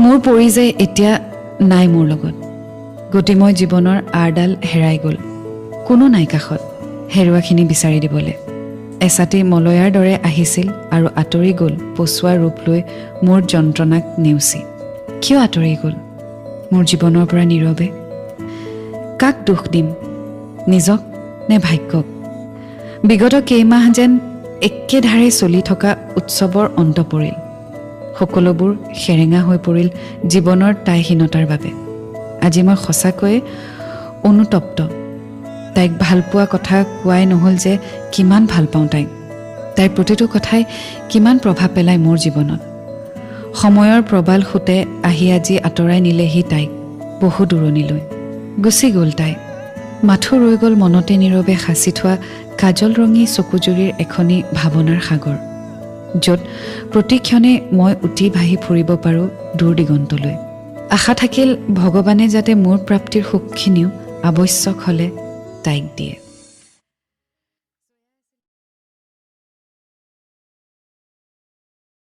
মোৰ পৰি যে এতিয়া নাই মোৰ লগত। গতিময় জীৱনৰ আঁৰডাল হেৰাই গ'ল। কোনো নাই কাষত হেৰুৱাখিনি বিচাৰি দিবলৈ। এচাটি মলয়াৰ দৰে আহিছিল আৰু আঁতৰি গ'ল পচোৱা ৰূপ লৈ মোৰ যন্ত্ৰণাক নেওচি। কিয় আঁতৰি গ'ল মোৰ জীৱনৰ পৰা নীৰৱে? কাক দোষ দিম, নিজক নে ভাগ্যক? বিগত কেইমাহ যেন একেধাৰে চলি থকা উৎসৱৰ অন্ত পৰিল। সকলোবোৰ সেৰেঙা হৈ পৰিল জীৱনৰ তাইহীনতাৰ বাবে। আজি মই সঁচাকৈয়ে অনুতপ্ত। তাইক ভালপোৱা কথা কোৱাই নহ'ল যে কিমান ভাল পাওঁ তাইক। তাইৰ প্ৰতিটো কথাই কিমান প্ৰভাৱ পেলায় মোৰ জীৱনত। সময়ৰ প্ৰবাল সোঁতে আহি আজি আঁতৰাই নিলেহি তাইক বহু দূৰণিলৈ। গুচি গ'ল তাই, মাথো ৰৈ গ'ল মনতে নীৰৱে সাঁচি থোৱা কাজল ৰঙী চকুযুৰিৰ এখনি ভাৱনাৰ সাগৰ, য'ত প্ৰতিক্ষণে মই উটি ভাহি ফুৰিব পাৰোঁ দূৰ দিগন্তলৈ। আশা থাকিল ভগৱানে যাতে মোৰ প্ৰাপ্তিৰ সুখখিনিও আৱশ্যক হ'লে তাইক দিয়ে।